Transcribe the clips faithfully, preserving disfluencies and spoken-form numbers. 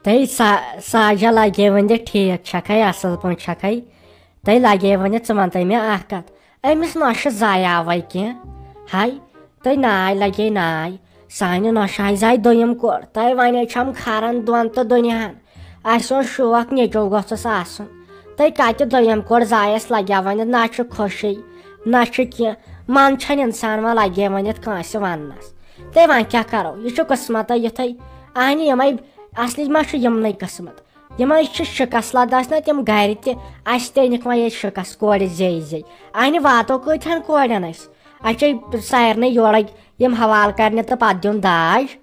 تہٕ سا ساجا لگے ؤنِتھ، ٹھیٖک چھکھے، اصل پٲٹھۍ چھکھے؟ تہٕ لگے ؤنِتھ، ژٕ ون تہٕ مےٚ اکھ کتھ، أمِس نۄشہِ زایاوے کینٛہہ؟ ہاے، تہٕ ناے لگے ناے، سانہِ نۄشہِ ہاے زاے دوٚیِم کور۔ تہٕ وۄنۍ چھم کھران دۄن تہٕ دُنیاہن، اسہِ اوس شوق نیٚچو گوٚژھُس آسُن۔ تہٕ کتہِ دوٚیِم کور زایس لگیا ؤنِتھ، نہ چھُ خوشی، نہ چھُ کینٛہہ۔ من چھنہٕ انسان وۄنۍ لگے ؤنِتھ کٲنٛسہِ وننس۔ تہٕ وۄنۍ کیٛاہ کرو، یہِ چھُ قٕسمتے یُتھے۔ اہنہِ یِمے اصلی ما چھُ یِمنٕے قٕسمت؟ یِمے چھِ شِکس لدس نہ تِم گرِ تہِ۔ اسہِ تہِ أنِکھ وۄنۍ ییٚتہِ شِکس کورِ زے زے۔ اہنہِ واتو کۭتہن کورٮ۪ن أسۍ؟ اسہِ چھے سارنٕے یورے یِم حوالہٕ کرنہِ تہٕ پتہٕ دیُن داج۔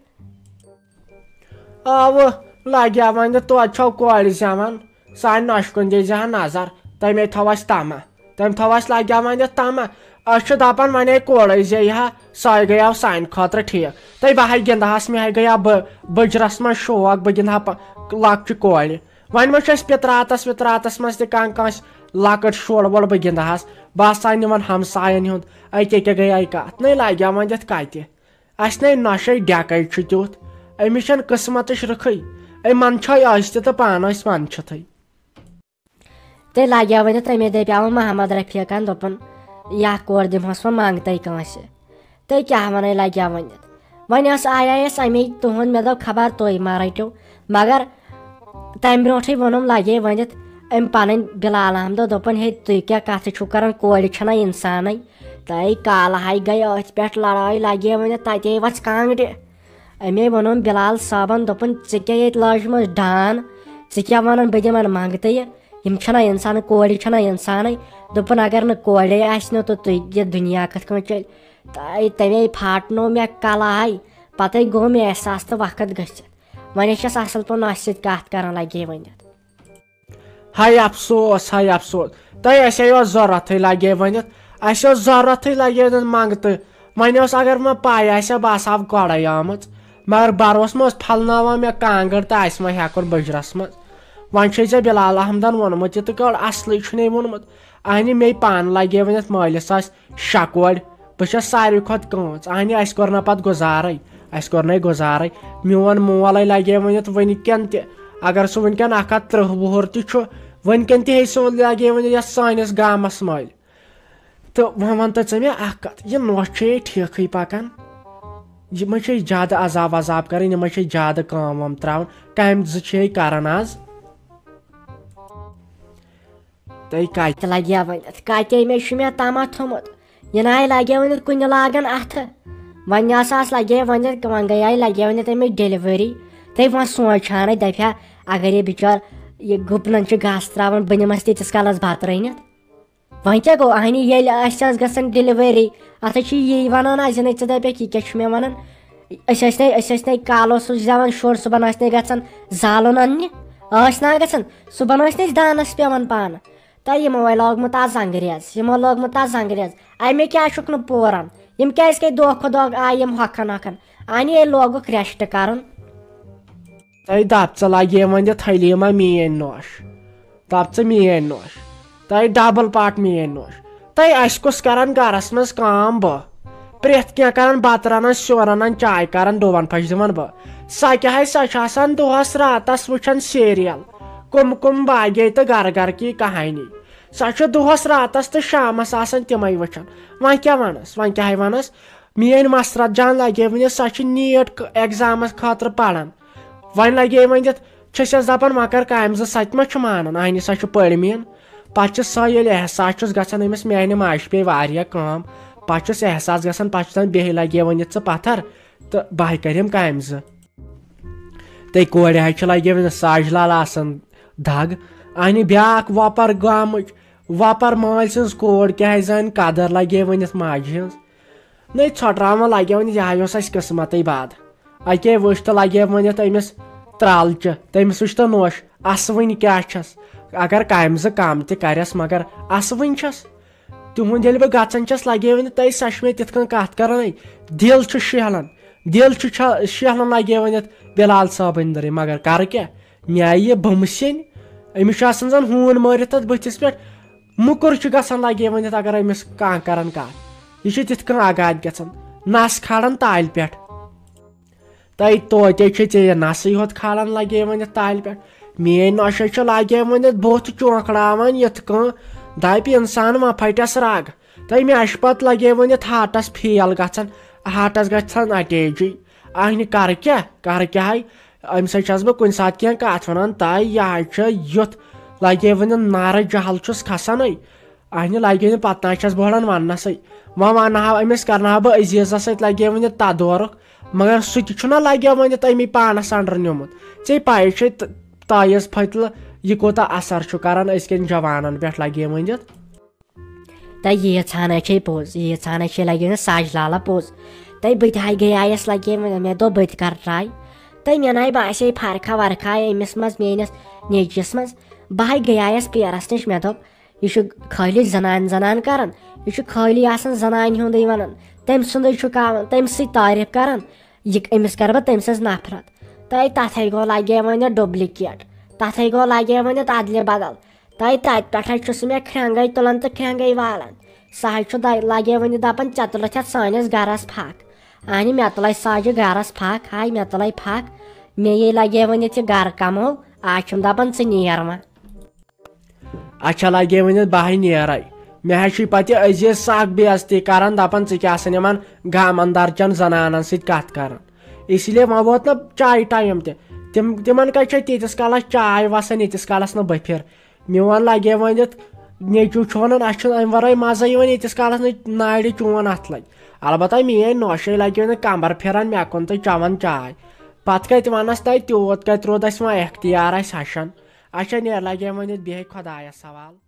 آوٕ، لگیا وۄنۍ توتہِ چھو کورِ زٮ۪وان۔ سانہِ نۄشہِ کُن دِیٖزِ ہا نظر، تَمے تھٲو اَسہِ تَمہ۔ تٔمۍ تھٲو اَسہِ لگیا وۄنۍ یَتھ تَمہ۔ أسۍ چھِ دَپان وۄنۍ ہے کورے زیٚیہِ ہا، سۄے گٔیو سانہِ خٲطرٕ ٹھیٖک۔ تہٕ بہٕ ہا گِنٛدٕ ہس، مےٚ ہا گٔیو بہٕ بٕجرس منٛز شوق، بہٕ گِنٛدٕ ہا پ-، لۄکچہِ کورِ۔ وۄنۍ ما چھُ اَسہِ پِتراتس وِتراتس منٛز تہِ کانٛہہ کٲنٛسہِ لۄکٕٹ شُر وُر بہٕ گِنٛدٕ ہس؟ بہٕ ہسا نِمن ہمساین ہُنٛد، أکہِ أکہِ گٔیے کتھ۔ نٔے لگیا وۄنۍ یَتھ کتہِ؟ اسہِ نے نۄشے ڈیکے چھُ تیُتھ، أمِس چھنہٕ قٕسمتٕچ رٕکھٕے، أمۍ منٛدچھٲے أسۍ تہِ تہٕ پانہٕ ٲسۍ منٛدچھتھٕے۔ تہٕ لگیا ؤنِتھ، تٔمۍ دپیاوُن محمد رفیقن، دوٚپُن، "یہِ اکھ کور دِمہوس وۄنۍ منٛگتٕے کٲنٛسہِ۔" تہٕ کیٛاہ ونے لگیا ؤنِتھ؟ وۄنۍ ٲس آیے اَسہِ اَمے تُہُنٛد، مےٚ دوٚپ، خبر تُہۍ ما رٔٹِو، مگر تَمہِ برونٛٹھٕے ووٚنُم لگے ؤنِتھ أمۍ پنٕنۍ بلال احمدو، دوٚپُن، "ہے، تُہۍ کیٛاہ کتھٕ چھِو کران، کورِ چھنہ انسانٕے؟" تہٕ کالہٕ ہاے گٔے أتھۍ پٮ۪ٹھ لڑٲے، لگے ؤنِتھ تَتے وژھ کانٛگرِ۔ أمے ووٚنُن بلال صٲبن، دوٚپُن، "ژےٚ کیٛاہ ییٚتہِ لٲجمٕژ ڈان؟ ژٕ کیٛاہ ونان بہٕ دِمن منٛگتہٕ یہِ؟ یِم چھِنہ انسان، کورِ چھِنہ انسانٕے۔" دوٚپُن، "اگر نہٕ کورے آسہِ نہٕ تہٕ تُہۍ یہِ دُنیا کِتھ کٔنۍ چلہِ؟" تہٕ تَمے پھاٹنوو مےٚ کلہٕ ہاے، پتے گوٚو مےٚ احساس تہٕ وقت گٔژھِتھ۔ وۄنۍ چھَس اصل پٲٹھۍ نۄشہِ سۭتۍ کتھ کران لگے ؤنِتھ۔ ہاے افسوس، ہاے افسوس، تۄہہِ اَسے اوس ضروٗرتھٕے لگے ؤنِتھ، اَسہِ اوس ضروٗرتھٕے لگے ؤنِتھ منٛگتہٕ۔ وۄنۍ اوس اگر مےٚ پَے آسہِ ہا، بہٕ آسہٕ ہا گۄڈَے آمٕژ، مگر بروسہٕ مہ اوس پھلناوان مےٚ کانٛگٕر تہٕ اَسہِ مہ ہٮ۪کُن بٕجرَس منٛز۔ وۄنۍ چھُے ژےٚ بِلال احمدن ووٚنمُت یہِ تہٕ کٔڑ اَصلٕے چھُنے ووٚنمُت۔ اَہنہِ مے پانہٕ لگے ؤنِتھ مٲلِس آسہِ شکوڑ۔ بہٕ چھَس ساروی کھۄتہٕ کٲنٛژ۔ اہنہِ، اَسہِ کوٚر نہ پتہٕ گُزارے، اَسہِ کوٚر نَے گُزارے۔ میون مول ہے لگے ؤنِتھ وٕنہِ کٮ۪ن تہِ، اگر سُہ وٕنکٮ۪ن اکھ ہتھ ترٕٛہ وُہُر تہِ چھُ، وٕنکٮ۪ن تہِ ہے سُہ لگے ؤنِتھ یَتھ سٲنِس گامس مٲلۍ۔ تہٕ وۄنۍ وَن تہٕ ژٕ مےٚ اکھ کتھ، یہِ نۄش چھے ٹھیکھٕے پکان؟ یِمے چھے زیادٕ عذاب وذاب کران، یِمے چھے زیادٕ کٲم وٲم تراوان، کامہِ زٕ چھے کران آز؟ تۄہہِ کتہِ؟ تہِ لگہِ ہا ؤنِتھ، کتے مےٚ چھُ مےٚ تما تھوٚمُت۔ یہِ نہ آیہِ لگہِ ہا ؤنِتھ کُنہِ لاگان اتھٕ۔ وۄنۍ نہ سا آسہٕ لگہِ ہا ؤنِتھ، وۄنۍ گٔیے لگہِ ہا ؤنِتھ أمِس ڈیلیوری۔ تہٕ وۄنۍ سونٛچ ہانٕے، دپہِ ہا، اگر یہِ بِچور یہِ گُپنن چھُ گاسہٕ تراوان، بہٕ نِمس تیٖتِس کالس بتہٕ رٔنِتھ۔ وۄنۍ کیٛاہ گوٚو، اہنہِ ییٚلہِ آسہِ آسہِ گژھان ڈیلیوری، اتھ چھِ یی ونان، اسہِ زنٕے ژٕ دپکھ، یہِ کیٛاہ چھُ مےٚ ونان؟ أسۍ ٲسۍ نے، أسۍ ٲسۍ نے کالہٕ اوسُس زٮ۪وان شُر، صُبحن ٲسۍ نے گژھان زالُن اننہِ، ٲسۍ نا گژھان؟ صُبحن ٲسۍ نے أسۍ دانس پٮ۪وان پانہٕ۔ تہٕ یِمو وۄنۍ لوگمُت آز انگریز، یِمو لوگمُت آز انگریز۔ اَمہِ کیٛازِ چھُکھ نہٕ پوٗران؟ یِم کیٛازِ گٔے دۄہ کھۄتہٕ دۄہ آے یِم ہۄکھان ہۄکھان؟ اَنہِ ییٚلہِ لوگُکھ rest کرُن۔ تۄہہِ دپ ژٕ لگے وۄنۍ دِتھ حلیٖمہ میٲنۍ نوش۔ دپ ژٕ میٲنۍ نوش۔ تۄہہِ double part میٲنۍ نوش۔ تۄہہِ اَسہِ کُس کران گرس منٛز کٲم بہٕ؟ پرٛٮ۪تھ کینٛہہ کران، بتہٕ رنان، سیُن رنان، چاے کران، ڈُوان پھش دِوان بہٕ۔ سۄ کیٛاہ ہے، سۄ چھِ آسان دۄہس راتس وٕچھان serial۔ کُم کُم باگے تہٕ گرٕ گرٕ کی کہانی۔ سۄ چھِ دۄہس راتس تہٕ شامس آسان تِمے وٕچھان۔ وۄنۍ کیٛاہ ونس، وۄنۍ کیٛاہ ہے ونس؟ میٲنۍ مسرت جان لگے وٕنہِ، سۄ چھِ NEET ک-، examس خٲطرٕ پران۔ وۄنۍ لگے وۄنۍ دِتھ، چھِس یَس دپان، وۄنۍ کر کامہِ زٕ، سۄ تہِ ما چھُ مانان؟ اہنہِ سۄ چھُ پٔرمٕژ۔ پتہٕ چھُ سۄ ییٚلہِ احساس چھُس گژھان أمِس، میانہِ ماجہِ پیٚیہِ واریاہ کٲم، پتہٕ چھُس احساس گژھان، پتہٕ چھُ دپان، بیٚہہِ لگے وۄنۍ یہِ ژٕ پتھر تہٕ بہٕ ہا کریم کامہِ زٕ۔ تہٕ کورِ حظ چھِ لگے وۄنۍ ساجہِ لال آسان دگ۔ اہنہِ بیاکھ وۄپر گامٕچ، وۄپر مٲلۍ سٕنٛز کور کیٛاہ زانہِ قدر لگے وۄنۍ یَتھ ماجہِ ہٕنٛز۔ نٔے ژھۄٹراوان لگے وۄنۍ، یہِ ہا اوس اَسہِ قٕسمتٕے بد۔ اَکے وٕچھ تہٕ لگے وۄنۍ یَتھ أمِس ترٛالچہِ، تٔمِس وٕچھ تہٕ نوش، اَسہٕ وٕنہِ کیٛاہ چھَس؟ اگر کامہِ زٕ کم تہِ کرٮ۪س، مگر اَسہٕ وٕنہِ چھَس۔ تِہُنٛد ییٚلہِ بہٕ گژھان چھَس، لگے وۄنۍ تۄہہِ سۄ چھِ مےٚ تِتھ کٔنۍ کتھ کران، دِل چھُ شیہلان، دِل چھُ چھا-، شیہلان لگے وۄنۍ یَتھ بلال صٲبٕنۍ دٔرٕے، مگر کرٕ کیٛاہ؟ مےٚ آیہِ یہِ بُمہٕ سیٚنۍ، أمِس چھُ آسان زن ہوٗن مٲرِتھ تتھ بٕتھِس پٮ۪ٹھ۔ موٚکُر چھُ گژھان لگے ؤنِتھ اگر أمِس کانٛہہ کرن کتھ۔ یہِ چھُ تِتھ کٔنۍ آغاز گژھان، نس کھالان تالہِ پٮ۪ٹھ۔ تہٕ توتہِ چھِ ژےٚ یہِ نسٕے ہوت کھالان، لگے ؤنِتھ تالہِ پٮ۪ٹھ۔ میٲنۍ نۄشہِ چھِ لگے ؤنِتھ بُتھ چونکڑاوان یِتھ کٔنۍ دپہِ انسان ما پھٹٮ۪س رگ۔ تہٕ مےٚ چھِ پتہٕ لگے ؤنِتھ ہارٹس فیل گژھان، ہارٹس گژھان اٹیچی۔ اہنہِ کرٕ کیٛاہ، کرٕ کیٛاہ ہے؟ أمِس سۭتۍ چھَس بہٕ کُنہِ ساتہٕ کینٛہہ کتھ ونان، تہٕ یہِ حظ چھِ یُتھ لگے ؤنِتھ نارٕ جہل چھُس کھسان ہے۔ اہنہِ لگے نہٕ پتہٕ نہ چھَس بہٕ ہُران وننسٕے۔ وۄنۍ ونہٕ ہا أمِس، کرناو بہٕ عزیزس سۭتۍ لگے ؤنِتھ تدورُک، مگر سُہ تہِ چھُنہ لگے ؤنِتھ أمی پانس انڈر نیومُت۔ ژےٚ پَیی چھے تہٕ تٲیٖز پھٔتلہٕ یہِ کوٗتاہ اثر چھُ کران أزکٮ۪ن جوانن پٮ۪ٹھ لگے ؤنِتھ۔ تہٕ ییٖژہن ہے چھے پوٚز، ییٖژہن ہے چھے لگے نہٕ ساجہِ لالا پوٚز۔ تہٕ بہٕ تہِ ہاے گٔیایس لگے وۄنۍ، مےٚ دوٚپ بہٕ تہِ کرٕ ٹراے۔ تہٕ مےٚ ناے باسے فرقہ ورقہ آے أمِس منٛز، میٲنِس نیٚچوِس منٛز۔ بہٕ ہاے گٔیایس پیرس نِش، مےٚ دوٚپ، یہِ چھُ خٲلی زنان زنان کران، یہِ چھُ خٲلی آسان زنانہِ ہُنٛدُے ونان، تٔمۍ سُنٛدُے چھُ کاوان، تٔمۍ سٕے تعریف کران۔ یہِ أمِس کرٕ بہٕ تٔمۍ سٕنٛز نفرت۔ تہٕ تتھے گوٚو لگے وۄنۍ ڈُپلیکیٹ، تتھے گوٚو لگے وۄنۍ ادلہِ بدل۔ تہٕ تتہِ پٮ۪ٹھے چھُ سُہ مےٚ کھرٛنٛگے تُلان تہٕ کھرٛنٛگے والان۔ سُہ حظ چھُ دَ-، لگے وۄنۍ دپان، "ژےٚ تُلتھ یتھ سٲنِس گرس پھکھ۔" اہنہِ مےٚ تُلے ساجہِ گرس پھکھ، ہاے مےٚ تُلے پھکھ۔ مےٚ یے لگے وۄنۍ یہِ گرٕ کمو، آز چھُم دپان، "ژٕ نیر وۄنۍ۔" اچھا لگے ؤنِتھ بہٕ ہاے نیرے۔ مےٚ حظ چھُے پتہٕ یہِ عزیز سخ بے عزتی کران، دپان، "ژٕ کیٛاہ سا یِمن گامن درچن زنانن سۭتۍ کتھ کران؟" اسی لیے وۄنۍ ووت نہ چایہِ ٹایم تہِ۔ تِم، تِمن کتہِ چھےٚ تیٖتِس کالس چاے وسان، ییٖتِس کالس نہٕ بہٕ پھِرٕ۔ میون لگے ؤنِتھ، نیٚچو چھُ ونان، "اسہِ چھُنہٕ امہِ ورٲے مزے یِوان، ییٖتِس کالس نہٕ نارِ چون اتھ لگہِ۔" البتہ میٲنۍ نۄشے لگے ؤنِتھ کمبر پھِران مےٚ کُن تہٕ چٮ۪وان چاے۔ پتہٕ کتہِ ونس تۄہہِ تیوٗت، کتہِ روٗد اسہِ وۄنۍ اختیار اسہِ ہشن۔ اچھا نیر، لگے ؤنِتھ بیٚہہ خۄدایس حوالہٕ۔